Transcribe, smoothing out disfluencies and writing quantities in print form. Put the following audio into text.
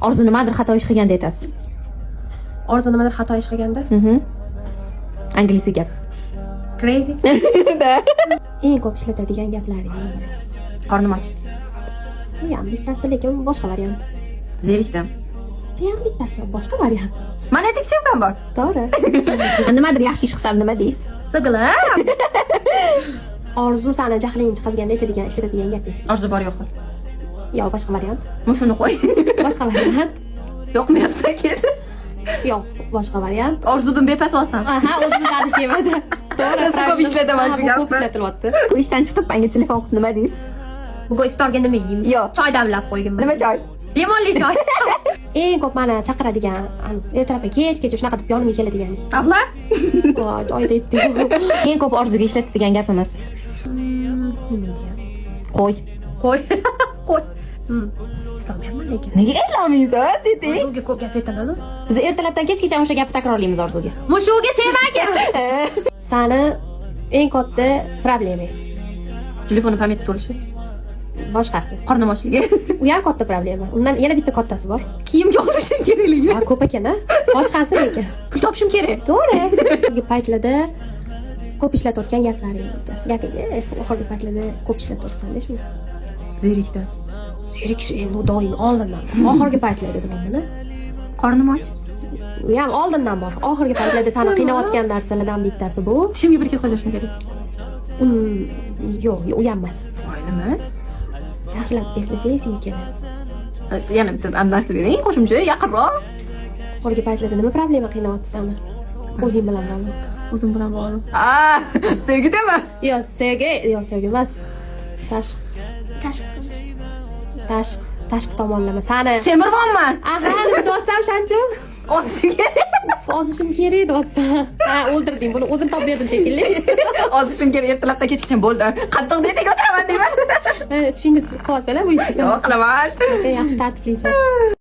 Orzu nimadir xato ish qilganda aytasiz. Orzu nimadir xato ish qilganda? Mhm. Anglizcha gap. Crazy. Да. Eng ko'p ishlatadigan gaplaringdan biri. Qornim och. Bu ham bittasi, lekin boshqa variant. Zerikdim. Bu ham bittasi, boshqa variant. Mana ertak съёмка m bor. To'g'ri. Nimadir yaxshi ish qilsam, nima deysiz? Sig'ilib. Orzu sani jahling chiqazganda aytadigan, ishlatadigan gaping. Orzu, bor, yo'q. Yo'q, boshqa variant. Mushuni qo'y. Boshqa variant. Yoqmayapsan, kel. Yo'q, boshqa variant. Orzudan bepatvosan. Aha, o'zimiz adashyapti. To'g'ri. Rosa ko'p ishlataman shu Ha, bu ko'p gapni. ishlatilyapti. Bu ishdan chiqib menga telefon qilib nima deysiz? Bugun iftorga nima yeymiz? Yo'q. Choy damlab qo'yganman. Nima choy? Limonli choy. Eng ko'p mani chaqiradigan, ertalabga kechgacha shunaqa deb yonimga keladigan. Abla? Voy, joyida aytding. Eng ko'p Orzuga ishlatadigan gapimiz. Nima edi? Qo'y. Qo'y. Qo'y. Eslolmayapman lekin. Nega eslolmaysiz, Siti? Orzuga ko'p gap aytaman. Biz ertalabdan kechgacha o'sha gapni takrorlaymiz Orzuga. Mushuga temaga. Sani eng katta problemang. Telefoni память to'lishi. Boshqasi. Qornim ochligi. U ham katta problema. Undan yana bitta kattasi bor. Kiyimga olishim kerakligi. Ha, ko'p ekan, a? Boshqasi lekin. Pul topishim kerak. To'g'ri. Oxirgi paytlarda ko'p ishlatayotgan gaplaring bittasi. Gapingni oxirgi paytlarda ko'p ishlatyapsan-da shuni. Zerikdim. Zerikish endi u doimiy, oldindan. Oxirgi paytlarda deyapman. Qornim och. U ham oldindan bor. Oxirgi paytlarda seni qiynayotgan narsalardan bittasi bu. Tishimga bir qo'yishim kerak. Yo'q, u ham emas. Voy, nima? Yaxshilab eslasang, esingga keladi. Yana bitta narsa bering, qo'shimcha, yaqinroq. Oxirgi paytlarda nima problema qiynayapti seni? O'zing bilan bog'liq. O'zim bilan bog'liq. A, sevgi dema. Yo'q, sevgi, yo'q, sevgi emas. Tashqi Tashqi. Tashqi tomonlama. Sani Semirvonman. Aha, nima deyapsan o'shancha? Ozishim kerak. Ozishim kerak deyapsan. Ha, o'ldirding buni, o'zim topib berdim shekilli. Ozishim kerak, ertalabdan kechgacha bo'ldi. Qattiq dietaga o'tiraman deyman. Ha, tushunib qilyapsan bu ishni. Yo'q, qilaman. Yaxshi, tartiblisan.